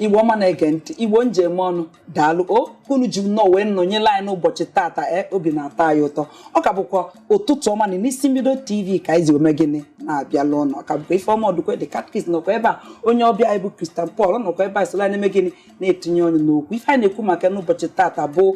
Igbo ọma na-ege ntị, Igbo njem ọnụ, daalụ o unu ji nnọọ wee nọnyere anyị n'ụbọchị tata. Obi na-atọ anyị ụtọ. Ọ ka bụkwa Ụtụtụ Ọma na n'Isi Mbido TV ka anyị ji ome gịnị na-abịala ụnụ. Ọ ka bụkwa Ifeọma Ọdụkwe, the catechist, nọkwa ebe a. Onye ọbịa anyị bụ Christian Paul nọkwa ebe a, soro anyị na-eme gịnị, na-etinye ọnụ n'okwu. Ife anyị na-ekwu maka n'ụbọchị tata bụ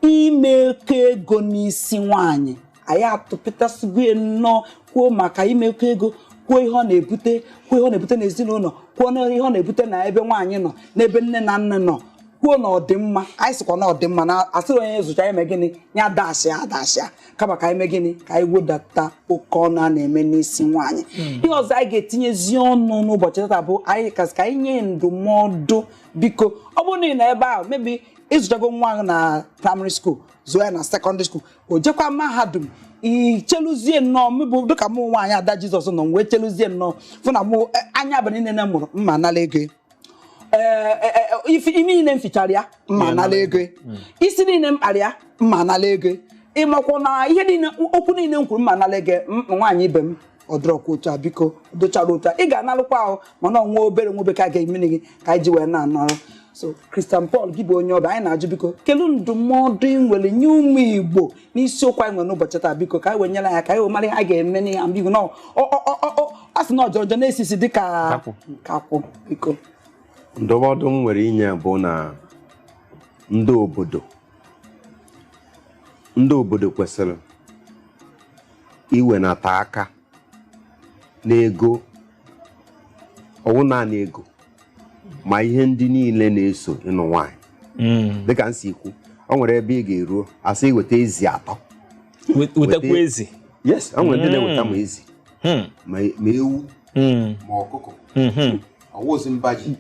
imekọ ego n'isi nwaanyị. Anyị atụpịtasịgo nnọọ, kwuo maka imekọ ego, kwuo ihe ọ na-ebute, kwuo ihe ọ na-ebute n'ezinụlọ, kwuo na ihe ọ na-ebute na ebe nwaanyị nọ, n'ebe nne na nna nọ, kwuo na ọdịmma. Anyị sịkwa na ọdịmma na asịrị onye zụcha eme gịnị ya dashịa adashịa, kama ka anyị mee gịnị, ka anyị wedata oke ọnụ a na-eme n'isi nwaanyị. Ihe ọzọ anyị ga-etinyezi ọnụ n'ụbọchị taa bụ anyị kasị ka anyị nye ndụmọdụ. Biko, ọ bụrụ na ị nọ ebe ahụ, mebi ịzụchago nwa ahụ na primary school, zụọ ya na secondary school, o jekwa mahadum, icheluzie nnọọ mebụ dịka mụ nwaanyị Ada Jizọs nọ m wee cheluzie nnọọ fụ na mụ anya abalị niile mụrụ mma nala ego, ee ife ime niile m fichara ya mma nala ego, isi niile m kpara ya mma nala ego, ịmakwa na ihe niile, okwu niile m kwuru mma nala ego. Nwaanyị ibe m, ọ dịrọkwa otu a. Biko, dochara otu a, ị ga-analụkwa ahụ, mana ọ nwa obere nwa obere ka a ga-emere gị ka anyị ji wee na-analụ. So Christian Paul, gị bụ onye ọbịa anyị na-ajụ, biko, kelu ndụmọdụ ị nwere nye ụmụ Igbo n'isiokwu anyị nwere n'ụbọchị taa? Biko, ka anyị wee nyere anyị ka anyị wee mara ihe a ga-eme n'ihe ambigwu na a sị na ọjọọ njọ na-esisi dịka Nkakwụ. Nkakwụ, biko. Ndụmọdụ m nwere inye bụ na ndị obodo kwesịrị iwenata aka n'ego, ọwụ naanị ego, ma ihe ndị niile na-eso ịnụ nwaanyị. Dịka m si kwu, o nwere ebe ị ga-eruo, asị iweta ezi atọ. Wetakwa ezi? Yes, o nwere ndị na-eweta ma ezi, ma ewu, ma ọkụkọ, ọwụzi mba ji.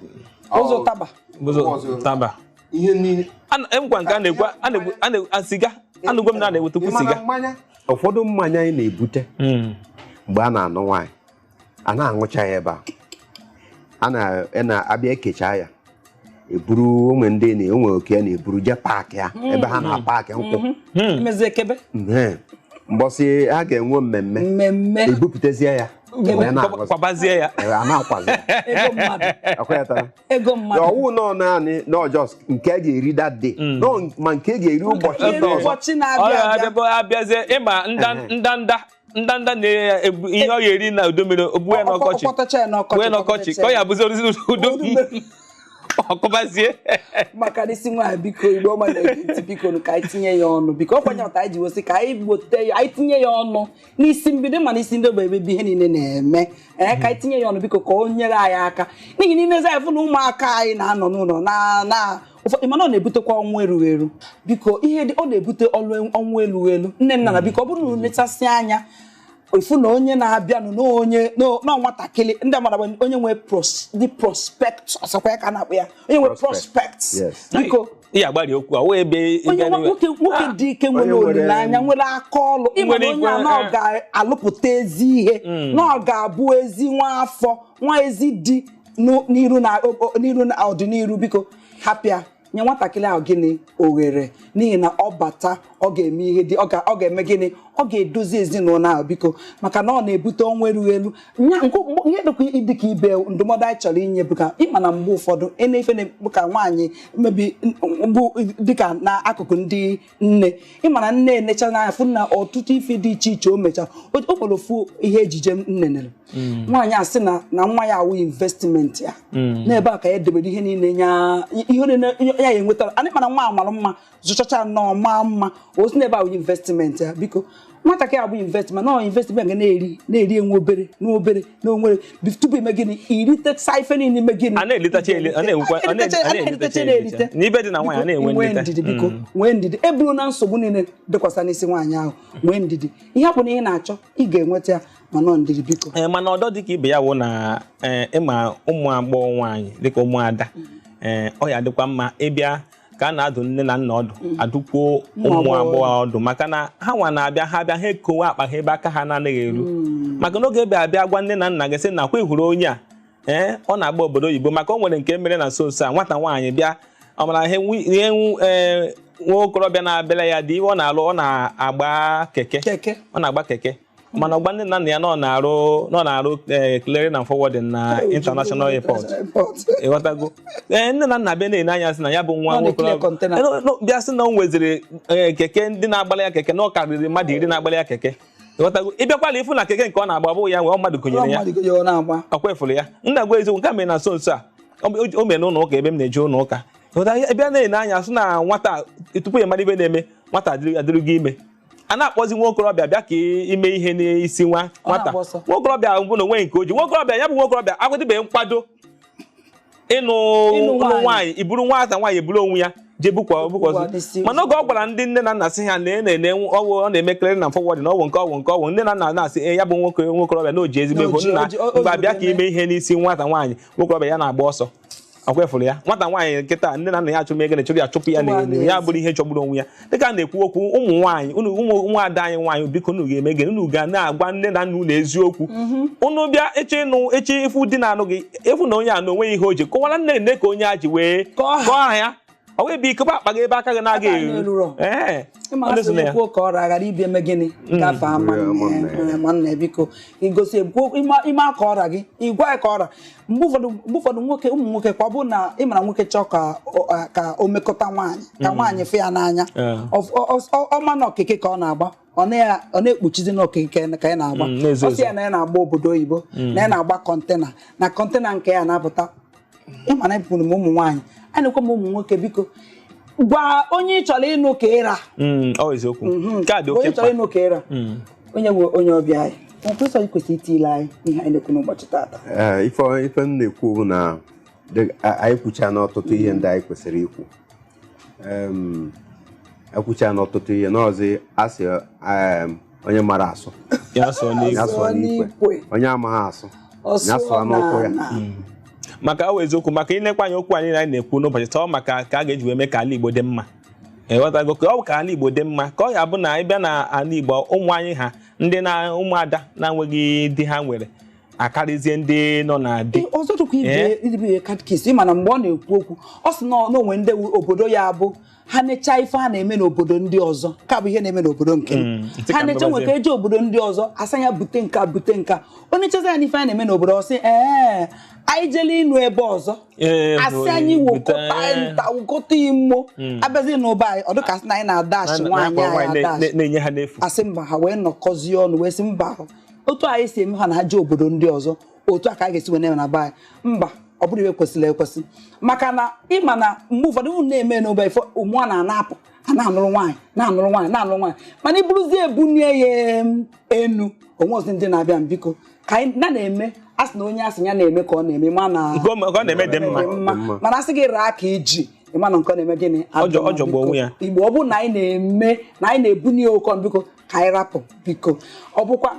Ụzọ taba. Ụzọ taba. Ihe niile. Enwekwa nke a na-ekwu, a na-ekwu siga. Anụgwo m na a na-ewetakwu Ị ma na siga. Mmanya, ụfọdụ mmanya anyị na-ebute mgbe a na-anụ nwaanyị, a na-aṅụcha ya ebe a, a na-abịa ekecha ya, eburu ụmụ ndị na enwe oke ya na-eburu jee park ya ebe ha na-apark nkwụ. Emezi ekebe. Mbọsị a ga-enwe mmemme, mmemme, ebupụtazie ya wee na-aṅụzi. Kwabazie ya. Ee, a na-akwazi. Ego mmadụ. Akwanyetara. Ego mmadụ. Ọwụ nọ naanị nọ just nke a ga-eri that day nọ, ma nke a ga-eri ụbọchị ndị ọzọ. Ụbọchị Ọ na-abịa abịa. Abịazie ịma ndanda ndanda na-ebu ihe ọ ga-eri na udu mmiri, o buo ya n'ọkọchị. Ọkọtacha ya n'ọkọchị. Buo ya n'ọkọchị ka ọ ya bụzi orisi udu Udu ọkụbazie. Maka n'isi nwaanyị, biko, Igbo ọma na-ege ntị, biko nụ, ka anyị tinye ya ọnụ. Biko, ọ kwanye ọta anyị ji wesị ka anyị gbote ya, anyị tinye ya ọnụ n'isi mbido, ma n'isi ndị bụ ebe ihe niile na-eme. Ee, ka anyị tinye ya ọnụ, biko, ka o nyere anyị aka, n'ihi na imezi anyị fụ na ụmụaka anyị na-anọ n'ụlọ na ụfọdụ, mana ọ na-ebutekwa ọnwụ erughị eru. Biko, ihe dị ọ na-ebute ọlụ ọnwụ erughị elu. Nne nna na, biko, ọ bụrụ na unu lechasị anya ifu na onye na-abịanụ na onye na nwatakịrị ndị amara bụ onye nwe the prospect, ọsọkwa ya ka a na-akpọ ya, onye nwe Prospect. prospect. Yes. Biko. Ihe agbari okwu a wee ebe onye nwoke dị ike, nwere Onye nwere- olileanya, nwere aka ọlụ, ịma na Nwere onye a ikwe, na ọ ga-alụpụta ezi ihe, na ọ ga-abụ ezi nwa afọ, nwa ezi di n'iru na ọdịnihu. Biko, hapịa nye nwatakịrị ahụ gịnị oghere, n'ihi na ọ bata, ọ ga-eme ihe dị ọ ga-eme gịnị, ọ ga-edozi ezinụlọ ahụ. Biko, maka na ọ na-ebute ọnwụ erughị elu nya nke ihe dịkwa dịka ibe. Ndụmọdụ anyị chọrọ inye bụ ka ịma na mgbe ụfọdụ ị na-efe na ka nwaanyị mebi bụ dịka n'akụkụ ndị nne, ịma na nne enecha n'anya fụ na ọtụtụ ife dị iche iche o mechara. O nwere ofu ihe ejije m nenere, nwaanyị a sị na nwa ya awụ investment ya, n'ebe a ka ya debere ihe niile ya, ihe niile ya enwetara. Anyị mana nwa a mara mma, zụchacha nnọọ maa mma, o si n'ebe ahụ investment ya. Biko, nwatakịrị abụ investment nọ, investment ga na-eri na-eri, enwe obere na obere na onwere tupu ime gịnị, iritecha ife niile, ime gịnị. A na-elitacha a na-enwekwa a a na-eritecha na-erite. N'ibe dị na nwaanyị, a na-enwe nwee nlite. ndidi, biko, nwee ndidi. Eburu na nsogbu niile dịkwasa n'isi nwaanyị ahụ. Nwee ndidi, ihe ọ bụla ihe na-achọ, ị ga-enweta ya, ma nọ ndidi, biko. Ee, mana ọdọ dịka ibe ya wụ na, ee, ịma ụmụ agbọghọ nwaanyị dịka ụmụada, ee, ọ ya dịkwa mma ịbịa ka a na-adụ nne na nna ọdụ, adụkwuo ụmụ agbọghọ ọdụ, maka na ha nwa na-abịa, ha bịa, ha ekowe akpa ha ebe aka ha na-anaghị eru, maka na oge ebe abịa gwa nne na nna gị sị na kwa ịhụrụ onye a, ee, ọ na-agba obodo oyibo, maka o nwere nke mere na nso nso a, nwata nwaanyị bịa, ọ mara ihe ee, nwa okorobịa na-abịara ya dị ihe ọ na-alụ, ọ na-agba keke. Keke. Ọ na-agba keke. Mana ọgba nne na nna ya na ọ na-arụ na ọ na-arụ clearing and forwarding na international airport. Ịghọtago? Ee, nne na nna bịa na-ene anya sị na ya bụ nwa Ọ na-ekele nwokorobịa container. No, bịa sị na o nweziri keke ndị na-agbalị ya keke, na ọ karịrị mmadụ 10 na-agbalị ya keke. Ịghọtago? Ịbịakwala ịfụ na keke nke ọ na-agba ọ bụghị ya nwe, ọ mmadụ gonyere ya. Mmadụ ya ọ na-agba. Ọkwa efuru ya. Nna gwa eziokwu, nke a mere na nso nso a, o mere n'ụlọ ụka ebe m na-eje ụlọ ụka. Ịghọta? Ebe a na-ene anya sị na nwata, tupu ya mara ibe na-eme, nwata adịrịgo ime, a na-akpọzi nwa okorobịa bịa ka ime ihe n'isi nwa Ọ nwata. na-agba ọsọ. Nwa okorobịa bụ na onweghị nke o ji. Nwa okorobịa ya bụ nwa okorobịa akwadịbeghị nkwado ịnụ Ịnụ ịnụ nwaanyị. nwaanyị, iburu nwata nwaanyị eburu onwe ya jee bukwa Bukwa bukwa n'isi. Mana oge ọ gwara ndị nne na nna sị ha na na-ene ọwụ ọ na-eme clearing and forwarding, ọwụ nke ọwụ nke ọwụ, nne na nna na-asị, "Ee, ya bụ nwoke nwokorobịa na o ji ezigbo Na o ego ji- nna o ji- o- o mgbe ji bịa ka eme." ime ihe n'isi nwata nwaanyị." Nwokorobịa ya na-agba ọsọ. Ọkwefụrụ ya nwata nwaanyị nkịta, nne na nna ya achụm ego na-echụrụ ya, chụpụ ya Chụpụ ya n'elu ya n'ezi. bụrụ ihe jọgburu onwe ya. Dịka a na-ekwu okwu ụmụ nwaanyị, unu ụmụ ụmụada anyị nwaanyị, biko, unu ga-eme gịnị? Unu ga na-agwa nne na nna unu eziokwu. Unu bịa ịchọ ịnụ ịchọ ịfụ di na-anụ gị, ịfụ na onye a na onweghị ihe o ji kọwara nne nne ka onye a ji wee Kọọ ha. kọọ aha ya. Ọ wee bụ ikobe akpa gị ebe aka gị na-aga Aka eru. na-eruro. Ee, Ịma ọ asị na-eso na ya. kwuo ka ọra ghara ibia eme gịnị gafe ama. Ama nne nne. Nwanne, biko, igosi ekwuo ime aka ọra gị, igwa ya ka ọra. Mgbe ụfọdụ nwoke, ụmụ nwoke kwa, ọ bụrụ na ị mara nwoke chọọ ka o mekọta nwaanyị, ka nwaanyị fụ ya n'anya, ọ ma na okike ka ọ na-agba, ọ na-ekpuchizi n'okike ka ya na-agba. Na-ezo Ọ sị ya ezo. na ya na-agba obodo oyibo, na ya na-agba container, na container nke ya na-apụta. Ịma na ekwuru m ụmụ nwaanyị a na-ekwe m, ụmụ nwoke, biko, gwa onye ị chọrọ ịnụ ka ịra. Ọ eziokwu, nke a dị Gwa oke onye chọrọ mkpa. ịnụ ka ịra. Onye bụ onye ọbịa anyị, nkwesịrị kwesịrị itile anyị ihe anyị na-ekwu n'ụbọchị taata. Ee, ife m na-ekwu bụ na anyị kwucha n'ọtụtụ ihe ndị anyị kwesịrị ikwu. Ekwucha n'ọtụtụ ihe n'ọzọ, asị onye mara asụ Ya sụọ n'igwe. ya sụọ n'ikwe. N'ikwe. Onye amaghị asụ Ọ ya sụọ sụọ n'ụkwụ ya. n'ala. Maka ọ bụ eziokwu, maka ilekwa anya, okwu anyị na-ekwu n'ụbọchị taa, ọ maka ka a ga-eji wee mee ka ala Igbo dị mma. Ịghọtago? Ka ọ bụ ka ala Igbo dị mma, ka ọ ga-abụ na ịbịa na ala Igbo, ụmụ anyị ha ndị na ụmụada na-enweghị di ha nwere akarịzie ndị nọ na di. Ọzọ dịkwa ibe ibe catechist, ịma na mgbe ọ na-ekwu okwu, ọ sị na onwe ndị obodo ya bụ ha nechaa ife ha na-eme n'obodo ndị ọzọ, ka bụ ihe na-eme n'obodo nke m. Ntị ka Ha necha nwe mgbazie. ka eje obodo ndị ọzọ, asa ya bute nka, bute nka. Onye cheza ya n'ife a na-eme n'obodo, ọ sị, ee, anyị jele ịnụ ebe ọzọ, asị anyị wokọta nta, wokọta imo, abịazi n'ụba anyị, ọ dịka asị na anyị na-adashi nwaanyị anyị adashi. Na-enye ha n'efu. Asị mba, ha wee nọkọzie ọnụ wee sị mba, otu anyị si eme ha na ha jee obodo ndị ọzọ, otu a ka anyị ga-esi wee na-eme na be anyị. Mba, ọ bụrụ iwe kwesịrị ekwesị, maka na ịma na mgbe ụfọdụ unu na-eme n'ụba ifo ụmụ a na-anapụ ha na-anụrụ nwaanyị, na-anụrụ nwaanyị, na-anụrụ nwaanyị, mana iburuzie ebunie ya enu onwe ozi ndị na-abịa m, biko, ka anyị na na-eme. A sị na onye asị ya na-eme ka ọ na-eme, ma na nke ọ na-eme dị mma. dị mma, mana asị gị raa ka iji ịma na nke ọ na-eme gịnị adị mma, Ọ jọgbu biko. onwe ya. Igbo, ọ bụrụ na anyị na-eme na anyị na-ebunye oke ọnụ, biko, ka anyị rapụ, biko. Ọ bụkwa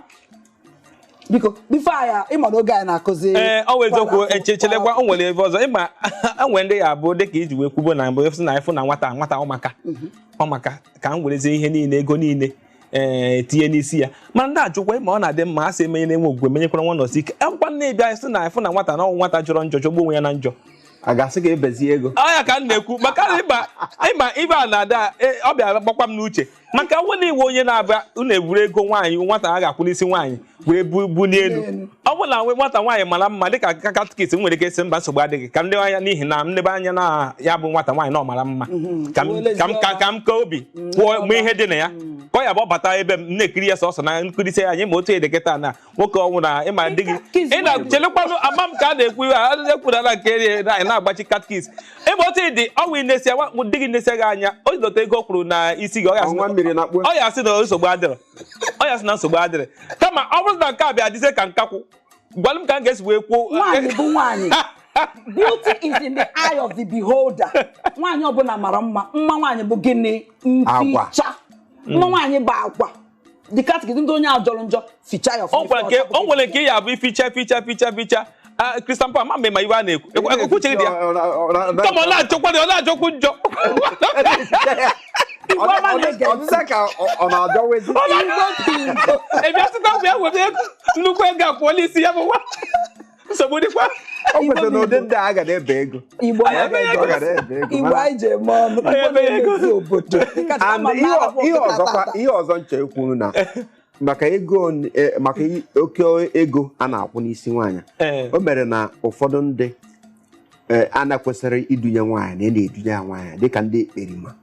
biko, bifo anyị, ịma na oge anyị na-akụzi. Ee, ọ bụ eziokwu. Echelekwa, o nwere ebe ọzọ ịma enwere ndị ya abụ dịka iji wee kwubo na mbụ, ịfụ na ịfụ na nwata nwata ọmaka ọmaka ka m werezie ihe niile, ego niile, ee, tinye n'isi ya. Mana ndị ajụkwa ma ọ na-adị mma, a sị emenye na-enwe ogwugwe menyekwara nwa nọsi ike akwụkwọ nne bịa sị na ịfụ na nwata na ọnwụ nwata jọrọ njọ, jọgbuo onwe ya na njọ. A ga-asị ka ebezie ego? Ọ ya ka m na-ekwu maka na ịma ibe a na-ada ọ bịara gbakwa m n'uche, maka ọ na iwe onye na-abịa unu eburu ego nwaanyị nwata a ga-akwụ n'isi nwaanyị wee bulie elu. Ọ bụrụ na nwata nwaanyị mara mma dịka catechist, m nwere ike isi mba, nsogbu adịghị, ka m lebe anya, n'ihi na m lebe anya na ya bụ nwata nwaanyị na ọ mara mma, ka m kee obi kwụọ ma ihe dị na ya, ka ọ ya bụ ọ bata ebe m na-ekiri ya sọsọ na nkirisi ya anyị ma otu ede kịta na nwoke ọnwụ na ịma di gị ị na-chelekwanụ ama m ka a na-ekwu ihe a ekwurala nke na-agbachi catechist ịma otu dị ọnwụ inesia di gị nesia gị anya, o jilote ego o kwuru na isi gị, ọ ya sị Ọnwa mmiri na-akpụ. ọ ya sị na nsogbu adịrọ, ọ ya sị na nsogbu adịrị. Kama ọ bụrụ na nke a bịa dịzie ka nkakwụ, gwalụ m ka m ga-esi wee kwuo. Nwaanyị bụ nwaanyị. Beauty is in the eye of the beholder. Nwaanyị ọbụla mara mma. Mma nwaanyị bụ gịnị? Agwa. Mficha. Mma nwaanyị bụ agwa. The catechist, ndị onye a jọrọ njọ, fichaa ya o ọfụma. nwere nke ya bụ ificha ficha ficha ficha. Ah, Christian Paul, ama m ma iwe a na-ekwu ekwucheghị dị ya, kama ọ na-achọkwa ọ na-achọkwu njọ. Igbo ọma na-ege ntị. Ọdịza ka ọ na-adọwezi. Igbo. Ị bịa sịkwa bịa were ego, nnukwu ego akwụọla isi ya bụ nwa, nsogbu dịkwa. O kwesịrị na ụdị ndị a ga na-ebe ego. Igbo Anyị ebe Ọ ga na-ebe ego. Igbo anyị ji eme ọnụ. Anyị Igbo ebe ego. na-emezi obodo. And ihe ọzọkwa, ihe ọzọ nche kwuru na Maka ego maka oke ego a na-akwụ n'isi nwaanyị, o mere na ụfọdụ ndị a na-kwesịrị idunye nwaanyị na ị na-edunye ya nwaanyị, dịka ndị ekperima.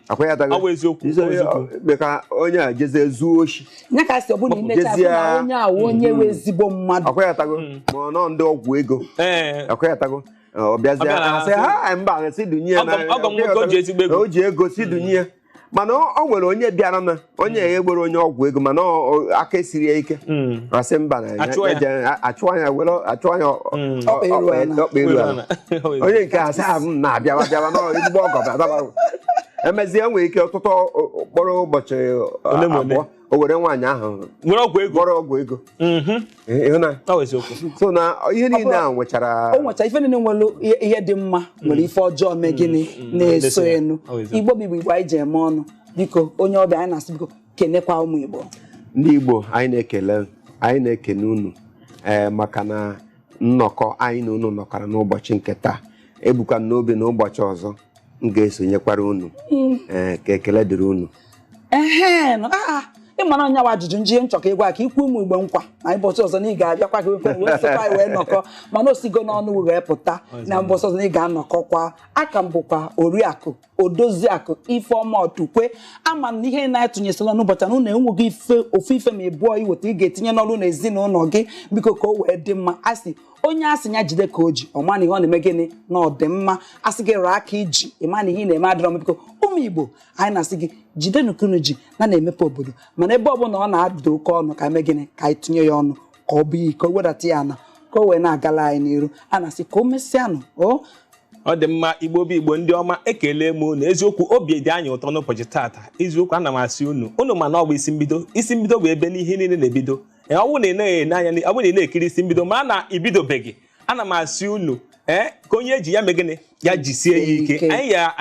Akwa ya Ọ bụ eziokwu, ọ bụ eziokwu. Maka onye a jezie zuo oshi. Ya ka sị, ọ bụ na imecha Jezie- na onye a wụ onye wụ ezigbo mmadụ. Akwa ya tago, ma ọ nọ ndị ọgwụ ego. Akwa ya tago, ọ bịazie, Ọ bịa na- asị ha mba, si dunye ya. Ọgọ m nwoke, o ji ezigbo ego. O ji ego, si dunye ya. Mana o nwere onye bịara na onye ya egboro onye ọgwụ ego, mana aka esiri ya ike. Asị mba na Achụọ ya. achụọ ya, were achụọ ya Ọkpa eru ala. ọkpa eru ala. Onye nke a sị ha, m na-abịawa bịawa na ezigbo ọgọ bịa bịawa. Emezie, nwere ike ọtụtụ mkpụrụ ụbọchị Ole ma ole. 2, o were nwaanyị ahụ Nwere ọgwụ ego. gwọrọ ọgwụ ego. Ịhụ na Ọ bụ eziokwu. so na ihe niile a nwechara O nwecha ife niile nwere ihe dị mma, nwere ife ọjọọ mee gịnị na-eso Na-eso ya. enu. Ọ bụ eziokwu. Igbo bụ Igbo anyị ji eme ọnụ. Biko, onye ọbịa anyị na-asị, biko kenekwa ụmụ Igbo. Ndị Igbo, anyị na-ekele, anyị na-ekene unu maka na nnọkọ anyị na unu nọkọrọ n'ụbọchị nke taa. Ebukwa m n'obi na ụbọchị ọzọ m ga-esonyekwara unu. Ka ekele dịrị unu. Ehe, nụ, ịmara onye wa ajụjụ nji nchọ ka ịgwa ka ikwu ụmụ Igbo nkwa na ụbọchị ọzọ na ị ga-abịakwa ka wee sokwa anyị wee nọkọ, mana o sigo n'ọnụ wee pụta na ụbọchị ọzọ na ị ga-anọkọkwa. Aka m bụkwa Oriakụ Odoziakụ Ifeọma Ọdukwe. Ama m na ihe na-atụnyesịla n'ụbọchị na unu enweghị ife ofu ife ma ịbụọ iweta ị ga-etinye n'ọrụ na ezinụlọ gị, biko, ka o wee dị mma. Asị onye asị ya jide ka o ji, ọ ma na ihe ọ na-eme gịnị na ọ dị mma. Asị gị rụọ aka iji, ịma na ihe ị na-eme adịrọ mma. Biko, ụmụ Igbo, anyị na-asị gị jidenụ ka unu ji na na-emepe obodo, mana ebe ọbụla ọ na-ada oke ọnụ, ka eme gịnị, ka anyị tinye ya ọnụ, ka ọ bụ iyi ka o wedata ya na ka o wee na-agala anyị n'iru. A na-asị ka o mesịanụ o. Ọ dị mma. Igbo bụ Igbo, ndị ọma, ekele m unu. Eziokwu, obi dị anyị ụtọ n'ụbọchị taata. Eziokwu, ana m asị unu, unu ma na ọ bụ isi mbido. Isi mbido bụ ebe n'ihe niile na-ebido. Ọ bụrụ na ị naghị ene anya, ọ bụrụ na ị na-ekiri isi mbido, ma na ibidobeghị, ana m asị unu, ka onye eji ya mee gịnị, ya jisie ya ike. Ike. Anyị ya anyị.